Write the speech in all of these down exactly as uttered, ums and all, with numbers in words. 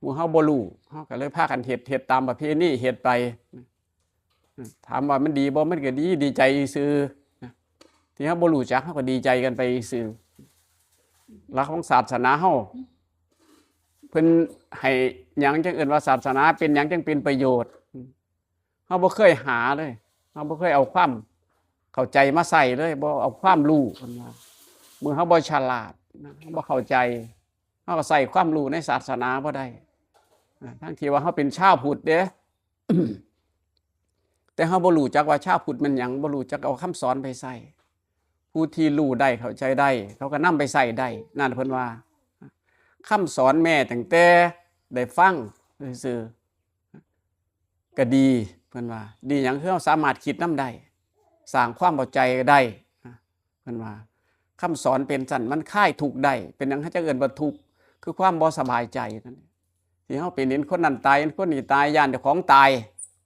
หมู่เฮาบ่รู้ เฮาก็เลยพากันเฮ็ด เฮ็ดตามประเพณี เฮ็ดไป ถามว่ามันดีบ่ มันก็ดี ดีใจซื่อ ที่เฮาบ่รู้จัก เฮาก็ดีใจกันไปซื่อ หลักของศาสนาเฮา เพิ่นให้หยังจั่งเอิ้นว่าศาสนา เป็นหยังจั่งเป็นประโยชน์ เฮาบ่เคยหาเลย เฮาบ่เคยเอาความเข้าใจมาใส่เลย บ่เอาความรู้ เพิ่นว่า เมื่อเฮาบ่ฉลาดนะ เฮาบ่เข้าใจ เฮาก็ใส่ความรู้ในศาสนาบ่ได้ อ่า ทั้งที่ว่าเฮาเป็นชาวพุทธเด้ แต่เฮาบ่รู้จักว่าชาวพุทธแม่นหยัง บ่รู้จักเอาคำสอนไปใส่ ผู้ที่รู้ได้เข้าใจได้ เขาก็นำไปใส่ได้ นั่นเพิ่นว่า คำสอนแม้ตั้งแต่ได้ฟังซื่อๆ ก็ดี เพิ่นว่า ดีหยัง คือเฮาสามารถคิดนำได้ สร้างความเข้าใจก็ได้ เพิ่นว่า คำสอนเป็นซั่น มันคลายทุกข์ได้ เป็นหยังเขาจะเอิ้นว่าทุกข์ คือความบ่สบายใจนั่นแหละ ที่เฮาไปเห็นคนนั้นตาย เห็นคนนี้ตาย ย้านเจ้าของตาย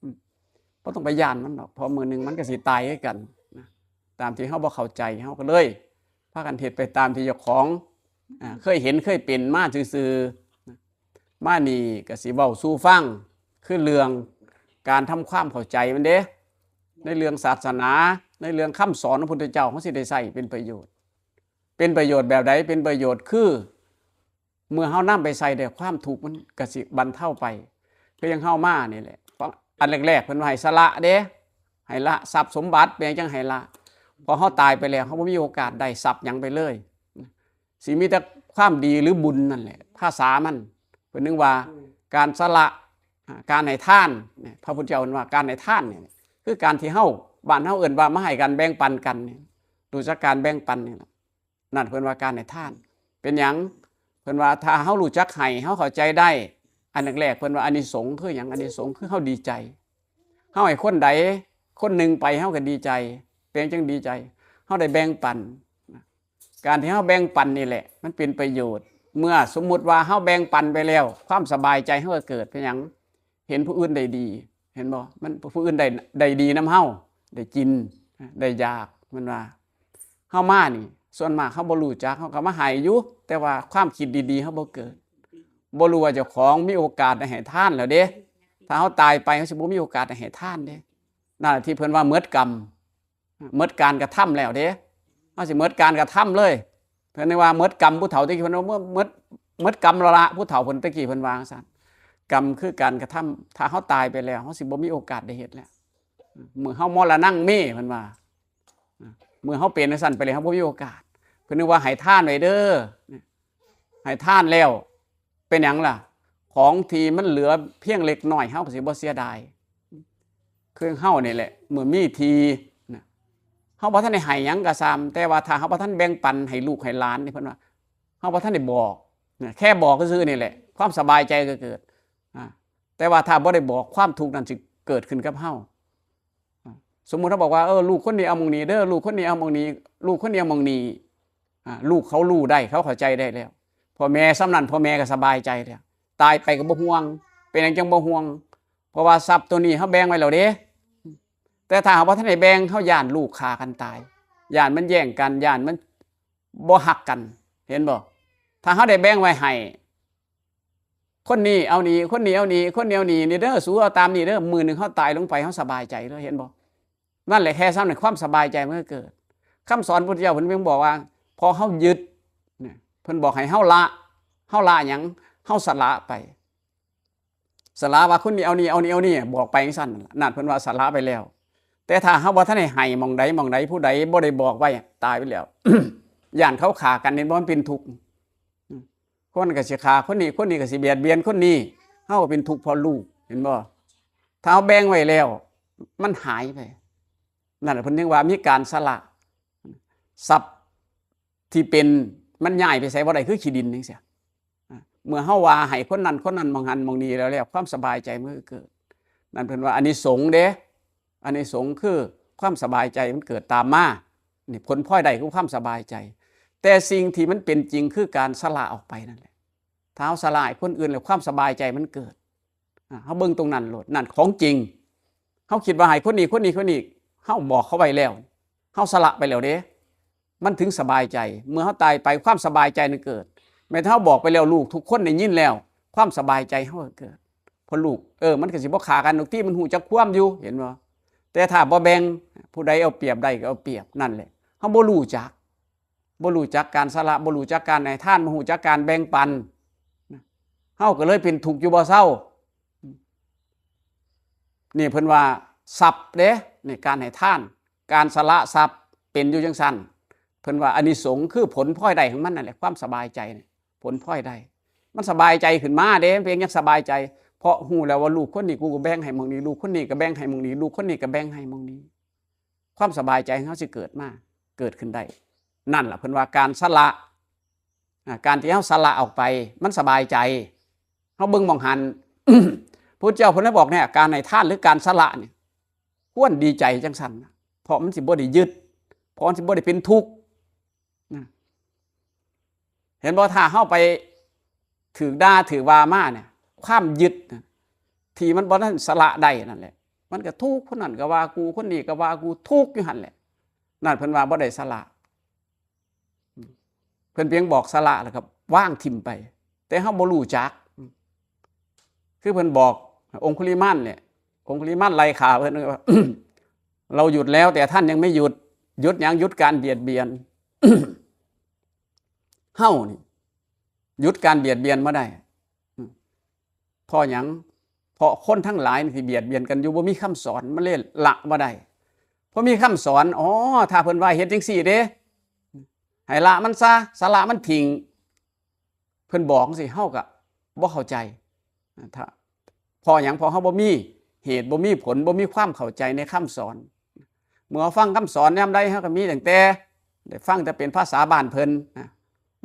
อืม บ่ต้องไปย้านมันดอก เพราะมื้อหนึ่งมันก็สิตายคือกันนะ ตามที่เฮาบ่เข้าใจ เฮาก็เลยพากันเฮ็ดไปตามที่เจ้าของ อ่า เคยเห็นเคยเป็นมาซื่อๆ มานี่ก็สิเว้าสู่ฟัง คือเรื่องการทำความเข้าใจมันเด้ ในเรื่องศาสนา ในเรื่องคำสอนของพระพุทธเจ้า เฮาสิได้ใช้เป็นประโยชน์ เป็นประโยชน์แบบใด เป็นประโยชน์คือ เมื่อเฮานำไปใช้ได้ ความทุกข์มันก็สิบรรเทาไป คือยังเฮามานี่แหละ อันแรกๆ เพิ่นว่าให้สละเด้ ให้ละทรัพย์สมบัติ เป็นหยังจั่งให้ละ พอเฮาตายไปแล้ว เฮาบ่มีโอกาสได้ทรัพย์หยังไปเลย สิมีแต่ความดีหรือบุญนั่นแหละ ภาษามัน เพิ่นนึกว่าการสละ อ่า การให้ทานเนี่ย พระพุทธเจ้าเพิ่นว่าการให้ทานเนี่ย คือการที่เฮา บ้านเฮาเอิ้นว่ามาให้กัน แบ่งปันกันเนี่ย รู้จักการแบ่งปันนี่แหละ นั่นเพิ่นว่าการให้ทาน เป็นหยัง เพิ่นว่าถ้าเฮารู้จักให้ เฮาเข้าใจได้ อันแรกๆ เพิ่นว่าอานิสงส์คือหยัง อานิสงส์คือเฮาดีใจ เฮาให้คนใดคนหนึ่งไป เฮาก็ดีใจ เป็นจั่งดีใจ เฮาได้แบ่งปัน การที่เฮาแบ่งปันนี่แหละ มันเป็นประโยชน์ เมื่อสมมุติว่าเฮาแบ่งปันไปแล้ว ความสบายใจเฮาก็เกิด เป็นหยัง เห็นผู้อื่นได้ดี เห็นบ่ มันผู้อื่นได้ ได้ดีนำเฮา ได้กิน ได้อยาก มันว่า เฮามานี่ ส่วนมากเฮาบ่รู้จัก เฮาก็มาให้อยู่ แต่ว่าความคิดดีๆ เฮาบ่เกิด บ่รู้ว่าเจ้าของมีโอกาสได้ให้ทานแล้วเด้ ถ้าเฮาตายไป เฮาสิบ่มีโอกาสได้ให้ทานเด้ นั่นแหละที่เพิ่นว่าหมดกรรม หมดการกระทำแล้วเด้ เฮาสิหมดการกระทำเลย เพิ่นว่าหมดกรรม ผู้เฒ่าตะกี้เพิ่นว่าหมด หมดกรรมแล้วละ ผู้เฒ่าเพิ่นตะกี้เพิ่นว่าจั่งซั้น กรรมคือการกระทำ ถ้าเฮาตายไปแล้ว เฮาสิบ่มีโอกาสได้เฮ็ดแล้ว มื้อเฮามรณังเม เพิ่นว่า มื้อเฮาเป็นจั่งซั้นไปแล้ว เฮาบ่มีโอกาส เพิ่นนึกว่าให้ทานไว้เด้อ ให้ทานแล้ว เป็นหยังล่ะ ของที่มันเหลือเพียงเล็กน้อย เฮาก็สิบ่เสียดาย คือเฮานี่แหละ เมื่อมีที่นะ เฮาบ่ทันได้ให้หยังก็ซ่ำ แต่ว่าถ้าเฮาบ่ทันแบ่งปันให้ลูกให้หลานนี่ เพิ่นว่า เฮาบ่ทันได้บอกนะ แค่บอกซื่อๆ นี่แหละ ความสบายใจก็เกิด อ่า แต่ว่าถ้าบ่ได้บอก ความทุกข์นั่นสิเกิดขึ้นกับเฮา อ่า สมมุติเฮาบอกว่า เออ ลูกคนนี้เอาหม่องนี้เด้อ ลูกคนนี้เอาหม่องนี้ ลูกคนนี้เอาหม่องนี้ อ่า ลูกเขารู้ได้ เขาเข้าใจได้แล้ว พ่อแม่ส่ำนั้น พ่อแม่ก็สบายใจแล้ว ตายไปก็บ่ห่วง เป็นหยังจั่งบ่ห่วง เพราะว่าทรัพย์ตัวนี้เฮาแบ่งไว้แล้วเด้ แต่ถ้าเฮาบ่ทันได้แบ่ง เฮาย้านลูกฆ่ากันตาย ย้านมันแย่งกัน ย้านมันบ่ฮักกัน เห็นบ่ ถ้าเฮาได้แบ่งไว้ให้ คนนี้เอานี่ คนนี้เอานี่ คนนี้เอานี่ นี่เด้อ สูเอาตามนี่เด้อ มื้อหนึ่งเฮาตายลงไป เฮาสบายใจเลย เห็นบ่ นั่นแหละ แค่ส่ำนั้น ความสบายใจมันก็เกิด คำสอนพุทธเจ้าเพิ่นเพียงบอกว่า พอเฮายึดเนี่ย เพิ่นบอกให้เฮาละ เฮาละหยัง เฮาสละไป สละว่าคนนี้เอานี่ เอานี่ เอานี่ บอกไปจั่งซั้น นั่นเพิ่นว่าสละไปแล้ว แต่ถ้าเฮาบ่ทันได้ให้หม่องใดหม่องใด ผู้ใดบ่ได้บอกไว้ ตายไปแล้ว ย้านเขาฆ่ากัน เห็นบ่ มันเป็นทุกข์ คนก็สิฆ่าคนนี้ คนนี้ก็สิเบียดเบียนคนนี้ เฮาก็เป็นทุกข์เพราะลูก เห็นบ่ ถ้าเฮาแบ่งไว้แล้ว มันหายไป นั่นแหละเพิ่นเรียกว่ามีการสละ ทรัพย์ที่เป็น มันย้ายไปไสบ่ได้ คือขี้ดินจั่งซี้ อ่ะ เมื่อเฮาว่าให้คนนั้นคนนั้นหม่องหั้นหม่องนี้แล้ว แล้วความสบายใจมันก็เกิด นั่นเพิ่นว่าอานิสงส์เด้ อานิสงส์คือความสบายใจมันเกิดตามมา นี่ผลพลอยได้คือความสบายใจ แต่สิ่งที่มันเป็นจริงคือการสละออกไปนั่นแหละ ถ้าเฮาสละให้คนอื่นแล้ว ความสบายใจมันเกิด อ่ะ เฮาเบิ่งตรงนั้นโลด นั่นของจริง เฮาคิดว่าให้คนนี้ คนนี้ คนนี้ เฮาบอกเขาไว้แล้ว เฮาสละไปแล้วเด้ มันถึงสบายใจ เมื่อเฮาตายไป ความสบายใจนั้นเกิด แม้ถ้าเฮาบอกไปแล้ว ลูกทุกคนได้ยินแล้ว ความสบายใจเฮาก็เกิด พอลูก เออ มันก็สิบ่ฆ่ากันดอกติ มันฮู้จักความอยู่ เห็นบ่ แต่ถ้าบ่แบ่ง ผู้ใดเอาเปรียบได้ก็เอาเปรียบ นั่นแหละ เฮาบ่รู้จัก บ่รู้จักการสละ บ่รู้จักการให้ทาน บ่รู้จักการแบ่งปัน เฮาก็เลยเป็นทุกข์อยู่บ่เซา นี่เพิ่นว่าทรัพย์เด้ นี่การให้ทาน การสละทรัพย์เป็นอยู่จังซั่น เพิ่นว่าอานิสงส์คือผลพลอยได้ของมันนั่นแหละ ความสบายใจเนี่ย ผลพลอยได้ มันสบายใจขึ้นมาเด้ เพียงยังสบายใจ เพราะฮู้แล้วว่าลูกคนนี้กูก็แบ่งให้หม่องนี้ ลูกคนนี้ก็แบ่งให้หม่องนี้ ลูกคนนี้ก็แบ่งให้หม่องนี้ ความสบายใจของเฮาสิเกิดมา เกิดขึ้นได้ นั่นล่ะเพิ่นว่าการสละ อ่า การที่เฮาสละออกไป มันสบายใจ เฮาเบิ่งหม่องหั้น พระพุทธเจ้าเพิ่นเลยบอกเนี่ย การให้ทานหรือการสละเนี่ย ควรดีใจจังซั่นนะ เพราะมันสิบ่ได้ยึด เพราะมันสิบ่ได้เป็นทุกข์นะ เห็นบ่ ถ้าเฮาไปถืกด่าถืกว่ามาเนี่ย ความยึดนะ ที่มันบ่ทันสละได้นั่นแหละ มันก็ทุกข์ คนนั้นก็ว่ากู คนนี้ก็ว่ากู ทุกข์อยู่หั่นแหละ นั่นเพิ่นว่าบ่ได้สละ เพิ่นเพียงบอกสละแล้วก็วางถิ่มไป แต่เฮาบ่รู้จัก คือเพิ่นบอกองคุลิมานเนี่ย องคุลิมานไล่ฆ่าเพิ่นว่า เราหยุดแล้ว แต่ท่านยังไม่หยุด หยุดหยัง หยุดการเบียดเบียน เฮานี่ หยุดการเบียดเบียนบ่ได้ เพราะหยัง เพราะคนทั้งหลายนี่ที่เบียดเบียนกันอยู่ บ่มีคำสอน มันเลยละบ่ได้ พอมีคำสอน อ๋อ ถ้าเพิ่นว่าเฮ็ดจังซี่เด้ ให้ละมันซะ สละมันทิ้ง เพิ่นบอกจังซี่ เฮาก็บ่เข้าใจ ถ้า เพราะหยัง เพราะเฮาบ่มีเหตุ บ่มีผล บ่มีความเข้าใจในคำสอน เมื่อฟังคำสอนยามใด เฮาก็มีตั้งแต่ได้ฟังแต่เป็นภาษาบ้านเพิ่นนะ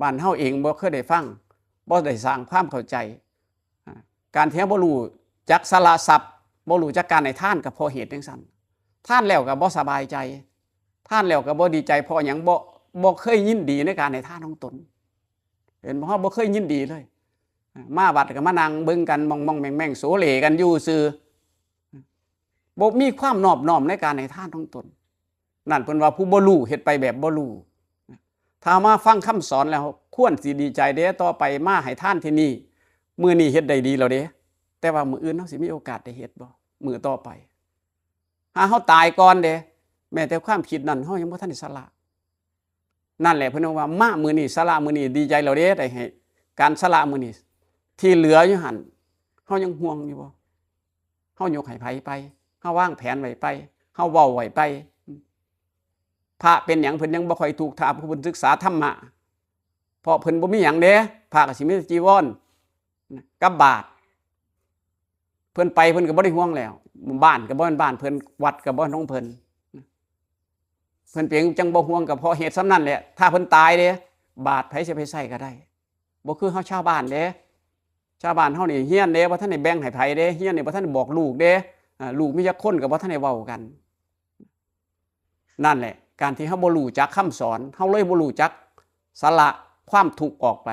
บ้านเฮาเองบ่เคยได้ฟัง บ่ได้สร้างความเข้าใจ อ่า การที่เฮาบ่รู้จักสละทรัพย์ บ่รู้จักการให้ทาน ก็เพราะเหตุจังซั่น ทานแล้วก็บ่สบายใจ ทานแล้วก็บ่ดีใจ เพราะหยัง บ่ บ่เคยยินดีในการให้ทานของตน เห็นบ่ เฮาบ่เคยยินดีเลย อ่า มาวัดก็มานั่งเบิ่งกัน มองๆ แม่งๆ โสเลกันอยู่ซื่อ บ่มีความนอบน้อมในการให้ทานของตน นั่นเพิ่นว่าผู้บ่รู้ เฮ็ดไปแบบบ่รู้ ถ้ามาฟังคำสอนแล้ว ควรสิดีใจเด้ ต่อไปมาให้ทานที่นี่ มื้อนี้เฮ็ดได้ดีแล้วเด้ แต่ว่ามื้ออื่นเฮาสิมีโอกาสได้เฮ็ดบ่ มื้อต่อไป หาเฮาตายก่อนเด้ แม้แต่ความคิดนั้นเฮายังบ่ทันได้สละ นั่นแหละเพิ่นว่า มามื้อนี้ สละมื้อนี้ ดีใจแล้วเด้ ได้ให้การสละมื้อนี้ ที่เหลืออยู่หั่น เฮายังห่วงอยู่บ่ เฮายกให้ไผไป เฮาวางแผนไว้ไป เฮาเว้าไว้ไป พระเป็นหยังเพิ่นยังบ่ค่อยทุกข์ ถ้าผู้เพิ่นศึกษาธรรมะ เพราะเพิ่นบ่มีหยังเด้ พระก็สิมีแต่จีวรกับบาตร เพิ่นไปเพิ่นก็บ่ได้ห่วงแล้ว บ้านก็บ่แม่นบ้านเพิ่น วัดก็บ่แม่นของเพิ่น เพิ่นเพียงจังบ่ห่วงก็เพราะเหตุส่ำนั้นแหละ ถ้าเพิ่นตายเด้ บาตรไผสิไปใช้ก็ได้ บ่คือเฮาชาวบ้านเด้ ชาวบ้านเฮานี่เฮียนเด้ บ่ทันได้แบ่งให้ไผเด้ เฮียนนี่บ่ทันได้บอกลูกเด้ อ่า ลูกมีจักคนก็บ่ทันได้เว้ากัน นั่นแหละ การที่เฮาบ่รู้จักคำสอน เฮาเลยบ่รู้จักสละความทุกข์ออกไป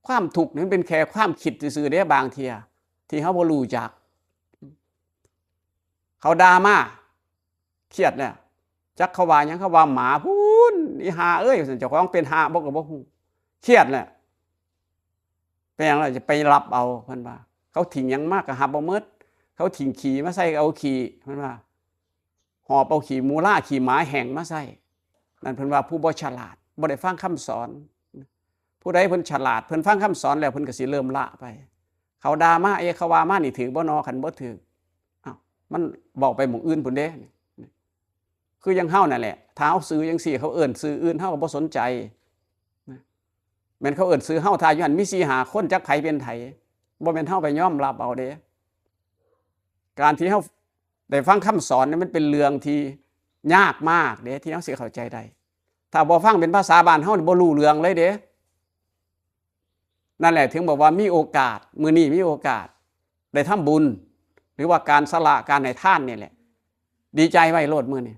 ความทุกข์นี่มันเป็นแค่ความคิดซื่อๆเด้ บางเทื่อ ที่เฮาบ่รู้จัก เขาด่ามา เครียดแล้ว จักเขาว่าหยัง เขาว่าหมาพู้น อีห่าเอ้ย เจ้าของเป็นห่าบ่ก็บ่ฮู้ เครียดแหละ เป็นหยังล่ะ จะไปรับเอา เพิ่นว่า เขาทิ้งหยังมาก็รับเอาหมด เขาทิ้งขี้มาใส่ก็เอาขี้ เพิ่นว่า หอบเอาขี้หมูล่าขี้หมาแห้งมาใส่ นั่นเพิ่นว่าผู้บ่ฉลาด บ่ได้ฟังคำสอน ผู้ใดเพิ่นฉลาด เพิ่นฟังคำสอนแล้ว เพิ่นก็สิเริ่มละไป เขาด่ามา เอ๊ะ เขาว่ามานี่ถืกบ่นอ คันบ่ถืก อ้าว มันเว้าไปหม่องอื่นพุ้นเด้ คือจั่งเฮานั่นแหละ ถ้าเฮาซื่อจั่งซี้ เขาเอิ้นซื่ออื่น เฮาก็บ่สนใจ นะ แม่นเขาเอิ้นซื่อเฮา ถ้าอยู่หั่นมีสี่ห้าคน จักไผเป็นไผ บ่แม่นเฮาไปยอมรับเอาเด้ การที่เฮาได้ฟังคำสอนนี่มันเป็นเรื่องที่ยากมากเด้ ที่เฮาสิเข้าใจได้ ถ้าบ่ฟังเป็นภาษาบ้านเฮานี่บ่รู้เรื่องเลยเด้ นั่นแหละถึงบอกว่ามีโอกาส มื้อนี้มีโอกาส ได้ทำบุญ หรือว่าการสละการให้ทานนี่แหละ ดีใจไว้โลดมื้อนี้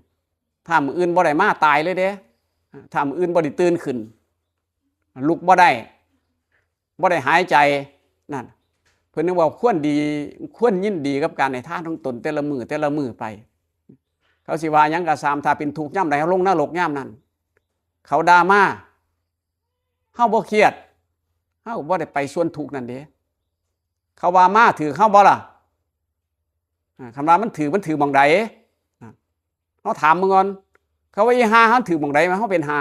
ถ้ามื้ออื่นบ่ได้มาตายเลยเด้ ถ้ามื้ออื่นบ่ได้ตื่นขึ้น ลุกบ่ได้ บ่ได้หายใจ นั่น เพิ่นนึกว่าควรดี ควรยินดีกับการให้ทานของตนแต่ละมื้อ แต่ละมื้อไป เขาสิว่าหยังก็ซ่าม ถ้าเป็นทุกข์ยามใด เฮาลงนรกยามนั้น เขาด่ามา เฮาบ่เครียด เฮาบ่ได้ไปส่วนทุกข์นั่นเด้ เขาว่ามาถืกเฮาบ่ล่ะ อ่า คันว่ามันถืก มันถืกหม่องใด อ่า เฮาถามมึงก่อน เขาว่าอีห่า เฮาถืกหม่องใดมา เฮาเป็นห่า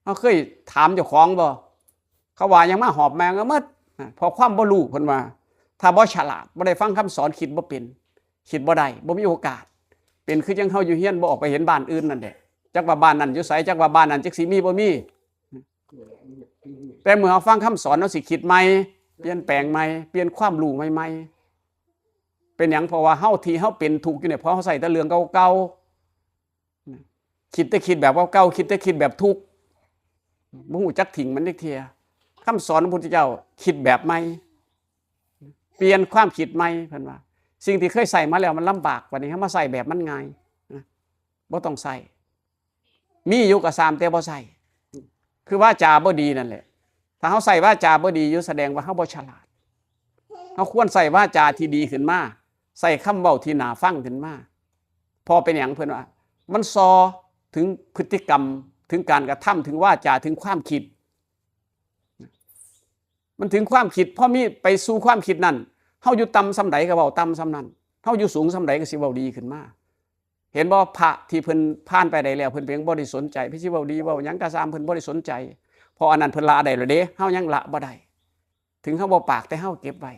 เฮาเคยถามเจ้าของบ่ เขาว่าหยังมาหอบแม่งเอาหมด อ่า เพราะความบ่รู้ เพิ่นว่า ถ้าบ่ฉลาด บ่ได้ฟังคำสอน คิดบ่เป็น คิดบ่ได้ บ่มีโอกาส เป็นคือจั่งเฮาอยู่เฮือน บ่ออกไปเห็นบ้านอื่นนั่นแหละ จักว่าบ้านนั้นอยู่ไส จักว่าบ้านนั้นจักสิมีบ่มี แต่เมื่อเฮาฟังคำสอน เฮาสิคิดใหม่ เปลี่ยนแปลงใหม่ เปลี่ยนความรู้ใหม่ๆ เป็นหยัง เพราะว่าเฮาที่เฮาเป็นทุกข์อยู่เนี่ย เพราะเฮาใช้แต่เรื่องเก่าๆ คิดแต่คิดแบบเก่าๆ คิดแต่คิดแบบทุกข์ บ่ฮู้จักทิ้งมันจักเทื่อ คำสอนของพระพุทธเจ้า คิดแบบใหม่ เปลี่ยนความคิดใหม่ เพิ่นว่า สิ่งที่เคยใช้มาแล้วมันลำบาก บัดนี้เฮามาใช้แบบมันง่าย นะ บ่ต้องใช้ มีอยู่ก็ซ่าม แต่บ่ใช้ คือวาจาบ่ดีนั่นแหละ ถ้าเฮาใช้วาจาบ่ดีอยู่ แสดงว่าเฮาบ่ฉลาด เฮาควรใช้วาจาที่ดีขึ้นมา ใช้คำเว้าที่น่าฟังขึ้นมา เพราะเป็นหยัง เพิ่นว่า มันส่อถึงพฤติกรรม ถึงการกระทำ ถึงวาจา ถึงความคิด มันถึงความคิด พอมีไปสู่ความคิดนั่น เฮาอยู่ต่ำส่ำใดก็เว้าต่ำส่ำนั้น เฮาอยู่สูงส่ำใดก็สิเว้าดีขึ้นมา เห็นบ่ พระที่เพิ่นผ่านไปได้แล้ว เพิ่นเพียงบ่ได้สนใจ เพิ่นสิเว้าดีเว้าหยังก็ซ่าม เพิ่นบ่ได้สนใจ เพราะอันนั้นเพิ่นละได้แล้วเด้ เฮายังละบ่ได้ ถึงเฮาบ่ปาก แต่เฮาเก็บไว้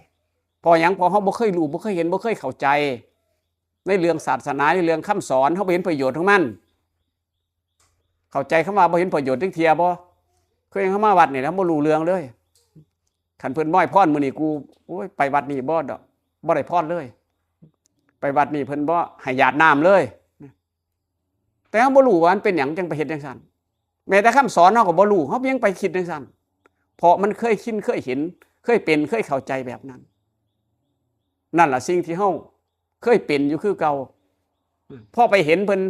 เพราะหยัง เพราะเฮาบ่เคยรู้ บ่เคยเห็น บ่เคยเข้าใจ ในเรื่องศาสนา ในเรื่องคำสอน เฮาบ่เห็นประโยชน์ของมัน เข้าใจคำว่าบ่เห็นประโยชน์จักเทื่อบ่ เคยเข้ามาวัดนี่แล้วบ่รู้เรื่องเลย คันเพิ่นบ่ให้พรมื้อนี้ กู โอ้ย ไปวัดนี้บ่ดอก บ่ได้พรเลย ไปวัดนี้เพิ่นบ่ให้หยาดน้ำเลย แต่เฮาบ่รู้ว่ามันเป็นหยังจั่งไปเฮ็ดจั่งซั่น แม้แต่คำสอนเฮาก็บ่รู้ เฮายังไปคิดจั่งซั่น เพราะมันเคยชิน เคยเห็น เคยเป็น เคยเข้าใจแบบนั้น นั่นล่ะสิ่งที่เฮาเคยเป็นอยู่คือเก่า พอไปเห็นเพิ่น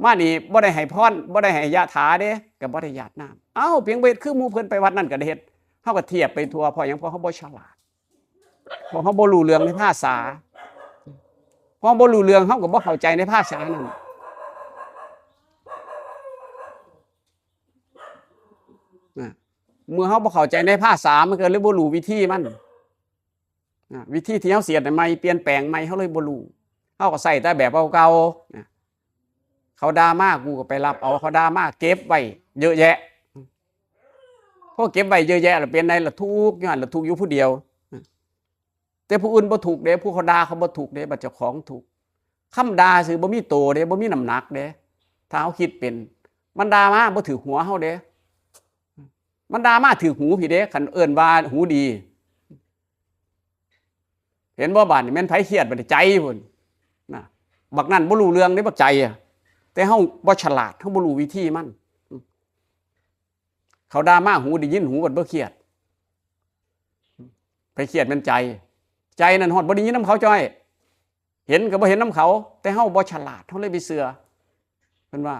มานี่ บ่ได้ให้พร บ่ได้ให้ยะถาเด้ ก็บ่ได้หยาดน้ำ เอ้า เพียงไปเฮ็ดคือหมู่เพิ่น ไปวัดนั่นก็ได้เฮ็ด เฮาก็เทียบไปทั่ว เพราะหยัง เพราะเฮาบ่ฉลาด เพราะเฮาบ่รู้เรื่องในภาษา เพราะบ่รู้เรื่อง เฮาก็บ่เข้าใจในภาษานั้น นะ เมื่อเฮาบ่เข้าใจในภาษา มันก็เลยบ่รู้วิธีมัน นะ วิธีที่เฮาสิเฮ็ดให้ใหม่ เปลี่ยนแปลงใหม่ เฮาเลยบ่รู้ เฮาก็ใช้แต่แบบเก่าๆ นะ เขาด่ามา กูก็ไปรับเอา เขาด่ามา เก็บไว้เยอะแยะ พอเก็บไว้เยอะแยะแล้วเป็นไงล่ะ ทุกข์อยู่หั่นล่ะ ทุกข์อยู่ผู้เดียว แต่ผู้อื่นบ่ทุกข์เด้ ผู้เขาด่าเขาบ่ทุกข์เด้ บัดเจ้าของทุกข์ คำด่าซื่อบ่มีโตเด้ บ่มีน้ำหนักเด้ ถ้าเฮาคิดเป็น มันด่ามาบ่ถืกหัวเฮาเด้ มันด่ามาถืกหูพี้เด้ คันเอิ้นว่าหูดี เห็นบ่ บาดนี้แม่นไผเครียด บัดนี้ใจพุ้น นะ บักนั้นบ่รู้เรื่องเด้ บักใจอะ แต่เฮาบ่ฉลาด เฮาบ่รู้วิธีมัน เขาด่ามา หูได้ยิน หูบัดบ่เครียด ไผเครียดแม่นใจ ใจนั่นฮอดบ่ได้ยินนำเขาจ้อย เห็นก็บ่เห็นนำเขา แต่เฮาบ่ฉลาด เฮาเลยไปเชื่อ เพิ่นว่า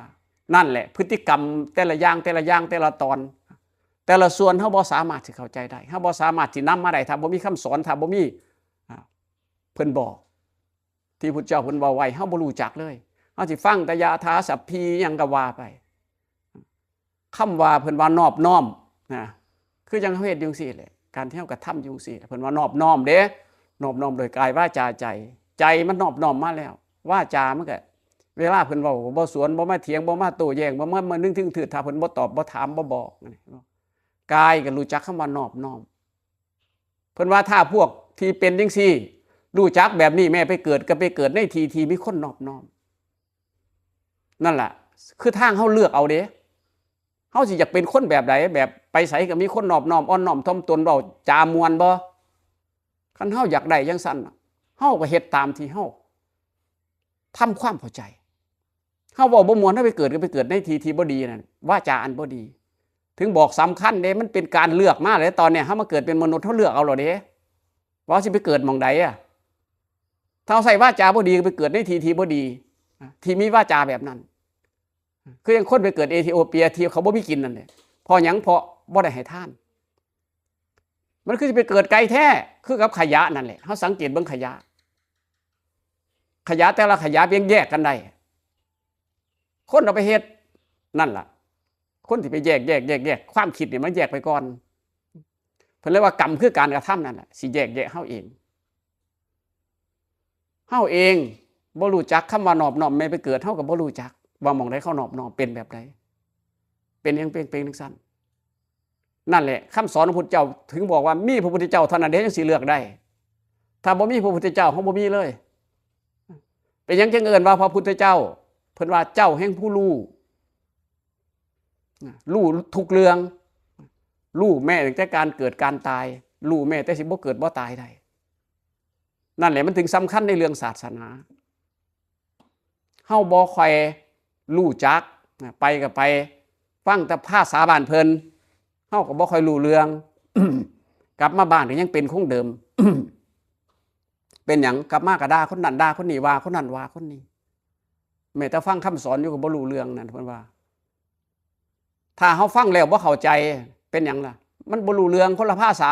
นั่นแหละ พฤติกรรมแต่ละอย่าง แต่ละอย่าง แต่ละตอน แต่ละส่วน เฮาบ่สามารถสิเข้าใจได้ เฮาบ่สามารถสินำมาได้ ถ้าบ่มีคำสอน ถ้าบ่มี อ่า เพิ่นบอก ที่พุทธเจ้าเพิ่นเว้าไว้ เฮาบ่รู้จักเลย เฮาสิฟังแต่ยะถาสัพพีหยังก็ว่าไป คำว่าเพิ่นว่านอบน้อม นะ คือจั่งเฮาเฮ็ดอยู่จั่งซี้แหละ การที่เฮากระทำอยู่จั่งซี้ เพิ่นว่านอบน้อมเด้ นอบน้อมโดยกายวาจาใจ ใจมันนอบน้อมมาแล้ว วาจามันก็ เวลาเพิ่นเว้าก็บ่สวน บ่มาเถียง บ่มาโต้แย้ง บ่มา มานึงถึงถือ ถ้าเพิ่นบ่ตอบ บ่ถาม บ่บอก กายก็รู้จักคำว่านอบน้อม เพิ่นว่าถ้าพวกที่เป็นจั่งซี้ รู้จักแบบนี้ แม่ไปเกิดก็ไปเกิดในที่ที่มีคนนอบน้อม นั่นล่ะ คือทางเฮาเลือกเอาเด้ เฮาสิอยากเป็นคนแบบใด แบบไปไสก็มีคนนอบน้อม อ่อนน้อมถ่อมตน เว้าจาม่วนบ่ คันเฮาอยากได้จั่งซั่นน่ะ เฮาก็เฮ็ดตามที่เฮาทำความเข้าใจ เฮาเว้าบ่ม่วน เฮาไปเกิดก็ไปเกิดในที่ที่บ่ดีนั่น วาจาอันบ่ดี ถึงบอกสำคัญเด้ มันเป็นการเลือกมาเลย ตอนเนี้ยเฮามาเกิดเป็นมนุษย์ เฮาเลือกเอาแล้วเด้ ว่าสิไปเกิดหม่องใดอะ ถ้าเฮาใช้วาจาบ่ดีก็ไปเกิดในที่ที่บ่ดี ที่มีวาจาแบบนั้น คือจั่งคนไปเกิดเอธิโอเปียที่เขาบ่มีกินนั่นแหละ เพราะหยัง เพราะบ่ได้ให้ทาน มันคือสิไปเกิดไกลแท้ คือกับขยะนั่นแหละ เฮาสังเกตเบิ่งขยะ ขยะแต่ละขยะเพียงแยกกันได้ คนเอาไปเฮ็ด นั่นล่ะ คนที่ไปแยก แยก แยก แยก ความคิดนี่มันแยกไปก่อน พิ่นเลยว่ากรรมคือการกระทำนั่นแหละสิแยกแยะเฮาเอง เฮาเองบ่รู้จักคำว่านอบน้อม แม่ไปเกิดเฮาก็บ่รู้จักว่าหม่องใดเขานอบน้อมเป็นแบบใด เป็นหยังเป็นเป็นจังซั่น นั่นแหละคำสอนของพุทธเจ้าถึงบอกว่ามีพระพุทธเจ้าเท่านั้นเด้จังสิเลือกได้ ถ้าบ่มีพระพุทธเจ้าเฮาบ่มีเลย เป็นหยังจังเอิ้นว่าพระพุทธเจ้า เพิ่นว่าเจ้าแห่งผู้รู้ รู้ทุกเรื่อง รู้แม้ตั้งแต่การเกิดการตาย รู้แม้แต่สิบ่เกิดบ่ตายได้ นั่นแหละมันถึงสำคัญในเรื่องศาสนา เฮาบ่ค่อยรู้จัก ไปก็ไปฟังแต่ภาษาบ้านเพิ่น เฮาก็บ่ค่อยรู้เรื่อง กลับมาบ้านก็ยังเป็นคงเดิม เป็นหยังกลับมาก็ด่าคนนั้นด่าคนนี้ ว่าคนนั้นว่าคนนี้ แม้แต่ฟังคำสอนอยู่ก็บ่รู้เรื่องนั่นเพิ่นว่า ถ้าเฮาฟังแล้วบ่เข้าใจ เป็นหยังล่ะ มันบ่รู้เรื่องคนละภาษา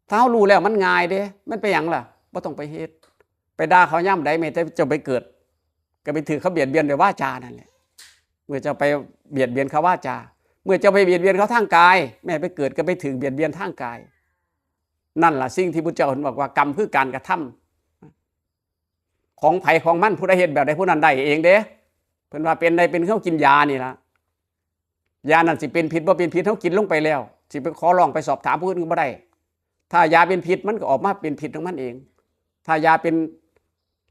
ถ้าเฮารู้แล้วมันง่ายเด้ มันเป็นหยังล่ะ บ่ต้องไปเฮ็ด ไปด่าเขายามใด แม้แต่เจ้าไปเกิด ก็ไปถืกเขาเบียดเบียนด้วยวาจานั่นแหละ เมื่อเจ้าไปเบียดเบียนเขาวาจา เมื่อเจ้าไปเบียดเบียนเขาทางกาย แม้ไปเกิดก็ไปถืกเบียดเบียนทางกาย นั่นล่ะสิ่งที่พุทธเจ้าเพิ่นบอกว่ากรรมคือการกระทำ ของไผของมัน ผู้ใดเฮ็ดแบบใดผู้นั้นได้เองเด้ เพิ่นว่าเป็นได้เป็นคือเฮากินยานี่ล่ะ ยานั่นสิเป็นพิษบ่เป็นพิษเฮากินลงไปแล้ว สิไปขอร้องไปสอบถามผู้อื่นก็บ่ได้ ถ้ายาเป็นพิษมันก็ออกมาเป็นพิษของมันเอง ถ้ายาเป็น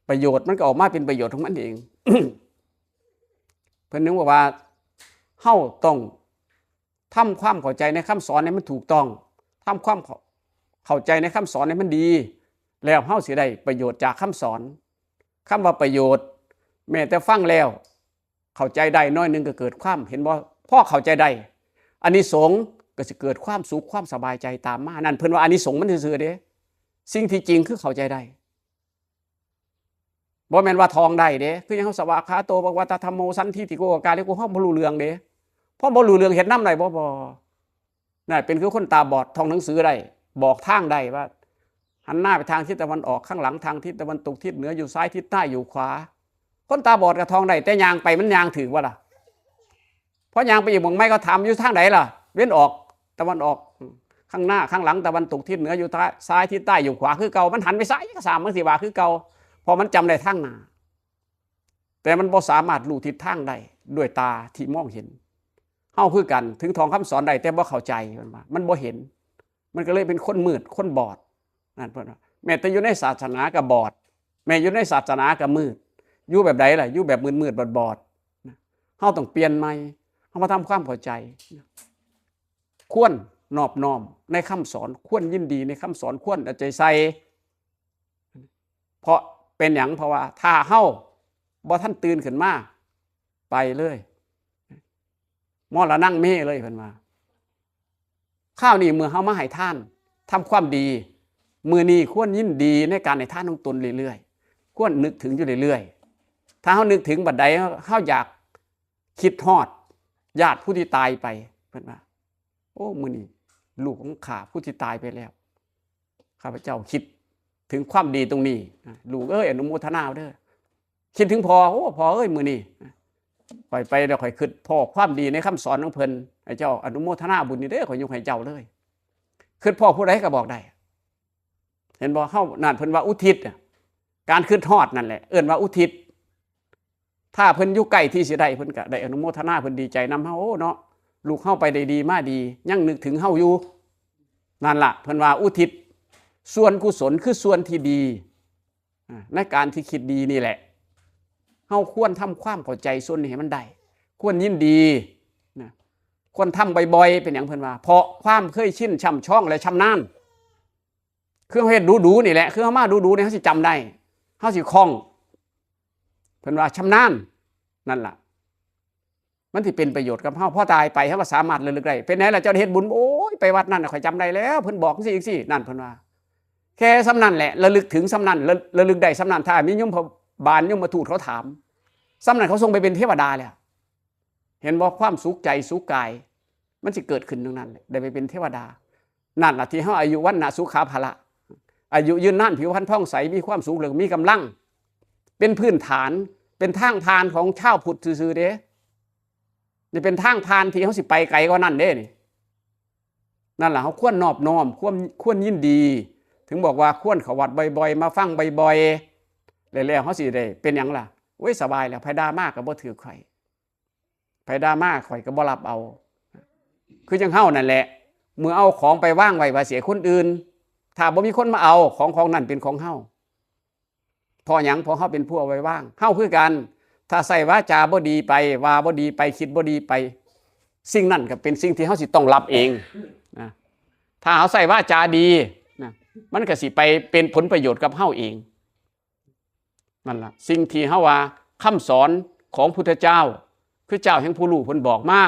ประโยชน์มันก็ออกมาเป็นประโยชน์ของมันเอง เพิ่นนึกว่าว่าเฮาต้องทำความเข้าใจในคำสอนให้มันถูกต้อง ทำความเข้าเข้าใจในคำสอนให้มันดี แล้วเฮาสิได้ประโยชน์จากคำสอน คำว่าประโยชน์ แม้แต่ฟังแล้ว เข้าใจได้หน่อยหนึ่งก็เกิดความเห็นบ่ พอเข้าใจได้ อานิสงส์ก็สิเกิดความสุขความสบายใจตามมา นั่นเพิ่นว่าอานิสงส์มันซื่อๆเด้ สิ่งที่จริงคือเข้าใจได้ บ่แม่นว่าท่องได้เด้ คือหยังเฮาสวากขาโต ภควตาธัมโม สันทิฏฐิโก อาการลิโก เฮาบ่รู้เรื่องเด้ พอบ่รู้เรื่องเฮ็ดนำได้บ่ บ่ นั่นเป็นคือคนตาบอดท่องหนังสือได้ บอกทางได้ว่า หันหน้าไปทางทิศตะวันออก ข้างหลังทางทิศตะวันตก ทิศเหนืออยู่ซ้าย ทิศใต้อยู่ขวา คนตาบอดก็ท่องได้ แต่ย่างไปมันย่างถืกบ่ล่ะ พอย่างไปอีกหม่องใหม่ก็ถามอยู่ทางใดล่ะ เวียนออก ตะวันออก ข้างหน้า ข้างหลัง ตะวันตก ทิศเหนืออยู่ซ้าย ทิศใต้อยู่ขวาคือเก่า มันหันไปซ้ายก็สาม มันสิว่าคือเก่า เพราะมันจำได้ทางหน้า แต่มันบ่สามารถรู้ทิศทางได้ด้วยตาที่มองเห็น เฮาคือกัน ถึงท่องคำสอนได้ แต่บ่เข้าใจ มันว่า มันบ่เห็น มันก็เลยเป็นคนมืด คนบอด นั่นเพิ่นว่า แม้แต่อยู่ในศาสนาก็บอด แม้อยู่ในศาสนาก็มืด อยู่แบบใดล่ะ อยู่แบบมืดๆบอดๆ เฮาต้องเปลี่ยนใหม่ เฮามาทำความเข้าใจ ควรนอบน้อมในคำสอน ควรยินดีในคำสอน ควรเอาใจใส่ เพราะเป็นหยัง เพราะว่าถ้าเฮาบ่ทันตื่นขึ้นมา ไปเลย มรณังเมเลย เพิ่นว่า คราวนี้เมื่อเฮามาให้ทาน ทำความดี มื้อนี้ควรยินดีในการให้ทานของตนเรื่อยๆ ควรนึกถึงอยู่เรื่อยๆ ถ้าเฮานึกถึงบัดใด เฮาอยากคิดฮอดญาติผู้ที่ตายไป เพิ่นว่า โอ้ มื้อนี้ลูกของข้าผู้ที่ตายไปแล้ว ข้าพเจ้าคิดถึงความดีตรงนี้ ลูกเอ้ย อนุโมทนาเด้อ คิดถึงพ่อ โอ้ พ่อเอ้ย มื้อนี้ข้อยไปแล้วข้อยคิดพ้อความดีในคำสอนของเพิ่น ให้เจ้าอนุโมทนาบุญนี่เด้อ ข้อยยกให้เจ้าเลย คิดพ้อผู้ใดก็บอกได้ เห็นบ่ เฮานั่นเพิ่นว่าอุทิศน่ะ การคิดฮอดนั่นแหละ เอิ้นว่าอุทิศ ถ้าเพิ่นอยู่ใกล้ที่สิได้ เพิ่นก็ได้อนุโมทนา เพิ่นดีใจนำเฮา โอ้เนาะ ลูกเฮาไปได้ดีมาดี ยังนึกถึงเฮาอยู่ นั่นล่ะ เพิ่นว่าอุทิศส่วนกุศลคือส่วนที่ดี อ่า ในการที่คิดดีนี่แหละ เฮาควรทำความเข้าใจส่วนนี้ให้มันได้ ควรยินดีนะ ควรทำบ่อยๆ เป็นหยังเพิ่นว่า เพราะความเคยชิน ช่ำชอง และชำนาญ คือเฮาเฮ็ดดูๆ นี่แหละ คือเฮามาดูๆ นี่ เฮาสิจำได้ เฮาสิคล่อง เพิ่นว่าชำนาญ นั่นล่ะ มันสิเป็นประโยชน์กับเฮา พอตายไปเฮาก็สามารถระลึกได้ เป็นไงล่ะ เจ้าได้เฮ็ดบุญ โอ้ย ไปวัดนั่นน่ะ ข้อยจำได้แล้ว เพิ่นบอกจังซี่จังซี่ นั่นเพิ่นว่า แค่ส่ำนั้นแหละ ระลึกถึงส่ำนั้น ระ- ระลึกได้ส่ำนั้น ถ้ามียมบาลยมทูตเขาถาม ส่ำนั้นเขาส่งไปเป็นเทวดาแล้ว เห็นบ่ ความสุขใจสุขกาย มันสิเกิดขึ้นตรงนั้นแหละ ได้ไปเป็นเทวดา นั่นล่ะที่เฮาอายุวัณณะสุขะพละ อายุยืนนาน ผิวพรรณผ่องใส มีความสุข แล้วก็มีกำลัง เป็นพื้นฐาน เป็นทางผ่านของชาวพุทธซื่อๆ เด้ นี่เป็นทางผ่านที่เฮาสิไปไกลกว่านั้นเด้นี่ นั่นล่ะ เฮาควรนอบน้อม ควร ควรยินดี ถึงบอกว่าควรเข้าวัดบ่อยๆ มาฟังบ่อยๆ แล้วๆ เฮาสิได้เป็นหยังล่ะ โอ้ย สบายแล้ว ไผด่ามาก็บ่ถือข่อย ไผด่ามาข่อยก็บ่รับเอา คือจั่งเฮานั่นแหละ มื้อเอาของไปวางไว้ว่าสิให้คนอื่น ถ้าบ่มีคนมาเอา ของของนั้นเป็นของเฮา เพราะหยัง เพราะเฮาเป็นผู้เอาไว้วาง เฮาคือกัน ถ้าใช้วาจาบ่ดีไป ว่าบ่ดีไป คิดบ่ดีไป สิ่งนั้นก็เป็นสิ่งที่เฮาสิต้องรับเองนะ ถ้าเฮาใช้วาจาดีนะ มันก็สิไปเป็นผลประโยชน์กับเฮาเอง นั่นล่ะ สิ่งที่เฮาว่าคำสอนของพุทธเจ้า คือเจ้าแห่งผู้รู้เพิ่นบอกมา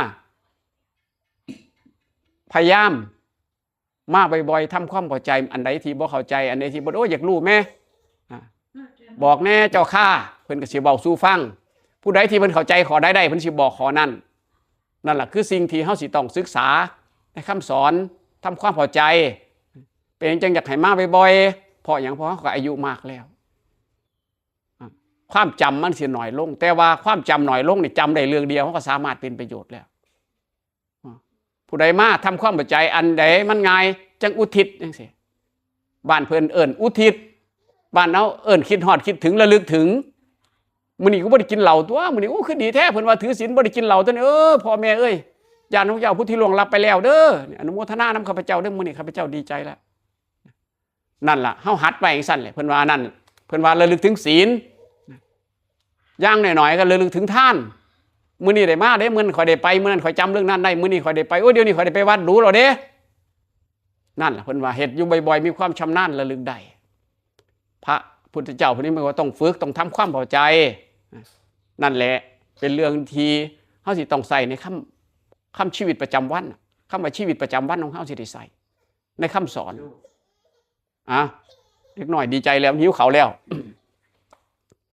พยายามมาบ่อยๆ ทำความเข้าใจ อันใดที่บ่เข้าใจ อันใดที่บ่ โอ้ย อยากรู้แหม อ่ะ บอกแหน่เจ้าข้า เพิ่นก็สิเว้าสู่ฟัง ผู้ใดที่เพิ่นเข้าใจข้อใดได้ เพิ่นสิบอกข้อนั้น นั่นล่ะ คือสิ่งที่เฮาสิต้องศึกษาในคำสอน ทำความเข้าใจ เป็นจั่งอยากให้มาบ่อยๆ เพราะหยัง เพราะเฮาก็อายุมากแล้ว อ่ะ ความจำมันสิน้อยลง แต่ว่าความจำน้อยลงนี่ จำได้เรื่องเดียว เฮาก็สามารถเป็นประโยชน์แล้ว อ่ะ ผู้ใดมาทำความเข้าใจ อันใดมันง่าย จั่งอุทิศจั่งซี้ บ้านเพิ่นเอิ้นอุทิศ บ้านเฮาเอิ้นคิดฮอดคิดถึง ระลึกถึง มื้อนี้กูบ่ได้กินเหล้าตั๊ว มื้อนี้ โอ้ คือดีแท้ เพิ่นว่าถือศีลบ่ได้กินเหล้าตั๊วนี่ เออ พ่อแม่เอ้ย ญาติของเจ้าผู้ที่ล่วงลับไปแล้วเด้อ อนุโมทนานำข้าพเจ้าเด้อ มื้อนี้ข้าพเจ้าดีใจแล้ว นั่นล่ะ เฮาหัดไว้จั่งซั้นแหละ เพิ่นว่านั่น เพิ่นว่าระลึกถึงศีล อย่างน้อยๆ ก็ระลึกถึงทาน มื้อนี้ได้มาเด้ มื้อนั้นข้อยได้ไป มื้อนั้นข้อยจำเรื่องนั้นได้ มื้อนี้ข้อยได้ไป โอ้ย เดี๋ยวนี้ข้อยได้ไปวัดดูแล้วเด้ นั่นล่ะ เพิ่นว่าเฮ็ดอยู่บ่อยๆ มีความชำนาญระลึกได้ พระพุทธเจ้าเพิ่นนี่มันก็ต้องฝึก ต้องทำความเข้าใจ นั่นแหละ เป็นเรื่องที่เฮาสิต้องใช้ในคำ คำชีวิตประจำวันน่ะ คำว่าชีวิตประจำวันของเฮาสิได้ใช้ในคำสอน อ่ะ เด็กน้อยดีใจแล้ว หิวข้าวแล้ว